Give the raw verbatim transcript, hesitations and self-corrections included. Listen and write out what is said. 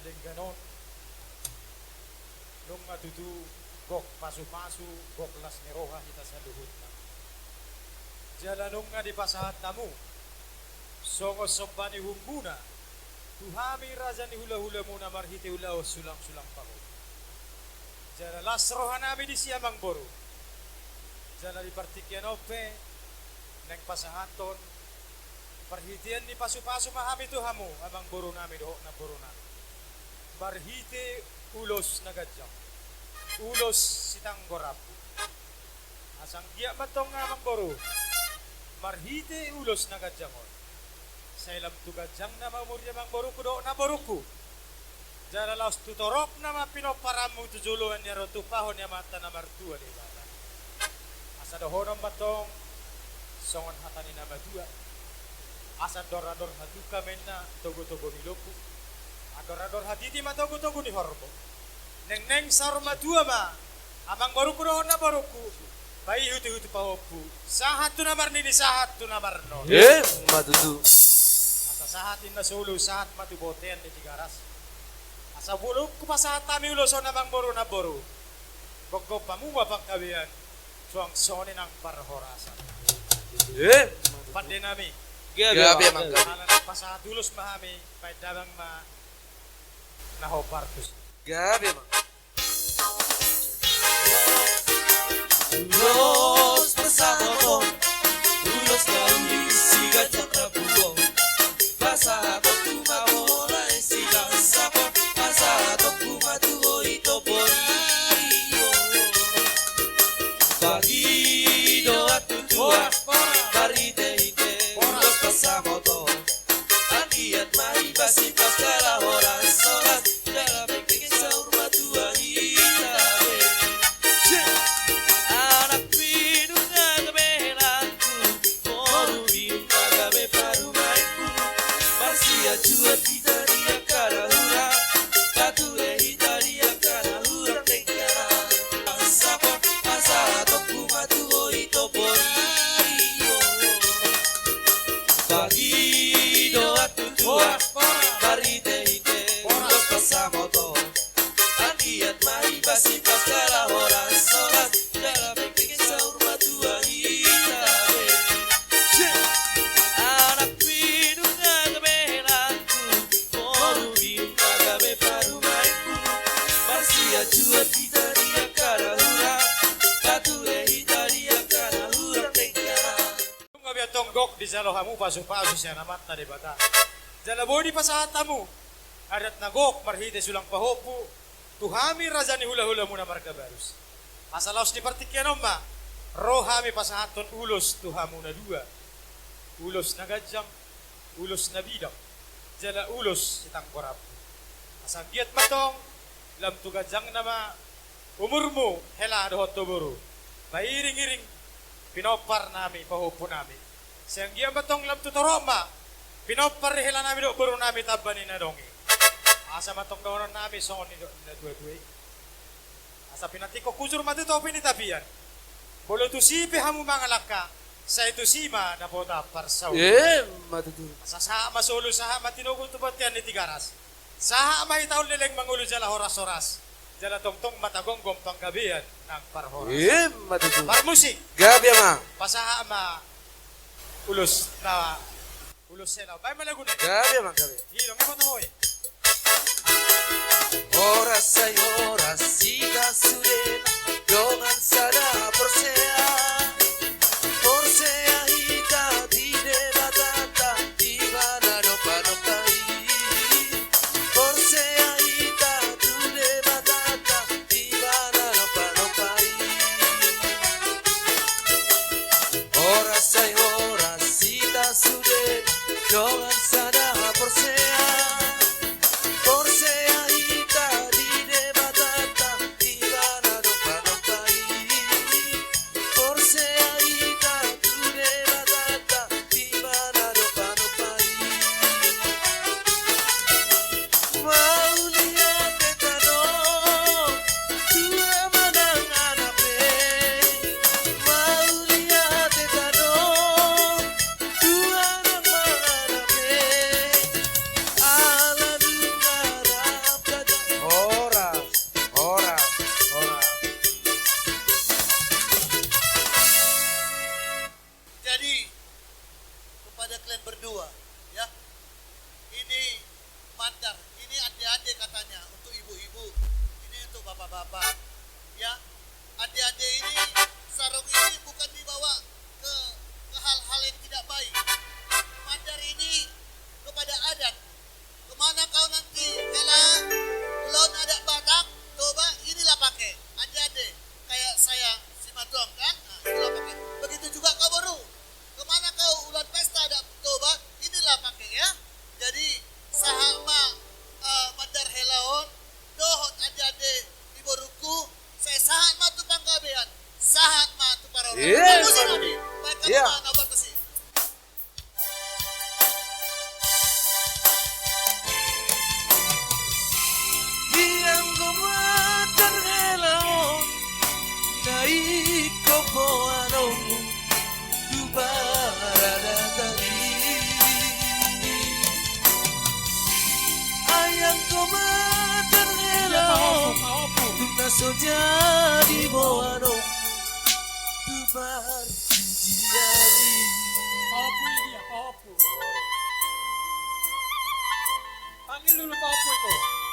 Denggan on, nunga tutu gok pasupasu, gok las ni roha hita saluhutna. Jala nunga dipasahat hamu songon somba ni uhummuna tu hami raja ni hulahulamuna marhite ulaon sulangsulang pahompu. Jala las rohanami disi amangboru. Jala di partingkian on pe naeng pasahathon parhitean ni pasupasu ma hami tu hamu amangborunami dohot namborunami. Marhite ulos na ganjang, ulos sitanggo rambu. Asa anggiat ma antong amangboru, marhite ulos na ganjang on, sai lam tu ganjangna ma umur ni amangborungku dohot namborungku. Jala laos tu torop nama pinomparanmu tu joloan ni ari on tumpahon ni Amanta na martua Debata. Asa dohonon ma antong songon hata ni na matua: Asa andor-andor hatungka ma inna togu-togu ni lombu, andor-andor hatiti ma togu-togu ni horbo. Naeng-naeng saur matua ma amangborungku dohot namborungku, ba ihutu-ihutu pahompu, sahat tu na marnini, sahat tu na marnono. Emma tutu. Asa sahat inna solu, sahat ma tu bontean ni Tigaras. Asa bulung hupasahat hami ulos on amangboru namboru, gomgom hamu ma panggabean, suang songon i nang parhorasan. Emma tutu. Pandenami. Gabe, gabe, amang, gabe. Ala naeng pasahat ulos ma hami, baen damang ma na hombar tusi. Gabe, amang. Ulos pasahathon, ulos na uli siganjang rambu on. Pasahathonku ma bola i silansapon, pasahathonku ma tu ho i tombori on. Pangidoan tu Tuhan marhite-hite ulos pasahathon. Anggiat ma i basi pasala horas-horas, jala pingping saur matua hita be. Anak pidung na gabe helangku, boru bim na gabe parumaenku. Marsianjuan hita di angka na hurang, pature hita di angka na hurang denggan. Pasahathonku ma tu ho i tombori on. Pangidoan tu Tuhan marhite-hite ulos pasahathon. Anggiat ma i basi pasala horas-horas, jala pingping saur matua hita be. Anak pidung na gabe helangku, boru bim na gabe parumaenku. Marsianjuan hita di angka na hurang, pature hita di angka na hurang denggan. Nunga be antong gok dijalo hamu pasupasu sian Amanta Debata. Jala boi dipasahat hamu adat na gok marhite sulang pahompu tu hami raja ni hulahulamuna marga Barus. Asa laos di partingkian on ma ro hami pasahathon ulos tu hamu na dua. Ulos na ganjang, ulos na bidang, jala ulos sitanggo rambu. Asa anggiat ma antong lam tu ganjangna ma umurmu hela dohot ho boru, pairing-iring pinomparnami pahompunami. Sai anggiat ma antong lam tu torop ma pinompar ni helanami dohot borunami tamba ni na adong i. Asa ma antong dohononnami songon nidok ni na tua-tua i: Asa pinantikhon hujur ma tu topi ni tapian. Molo tusi pe hamu mangalangka, sai tusi ma dapotan parsaulian. Emma tutu. Asa sahat ma solu, sahat ma tinogu tu bontean ni Tigaras. Sahat ma hita on leleng mangolu jala horas-horas, jala tongtong ma tagomgom panggabean nang parhorasan. Emma tutu. Parmusik. Gabe, amang. Pasahat ma ulos na Ulos hela, baen ma laguna. Gabe, amang, gabe. Hidong, iboto ho i. Horas sai horas hita sude dongan sada porsea. Porsea hita di Debatanta, di bana nopa-nopa i. Porsea hita tu Debatanta, di bana nopa-nopa i. Horas sai horas hita sude dongan sada porsea. Porsea hita di Debatanta, di bana nopa-nopa i. Iya. Ianggo ma tarhela on, na ingkon boanonmu tu paradaton i. Ianggo ma tarhela on, na so jadi boanonmu tu partingkian i. Panggil dulu Pak Opo itu.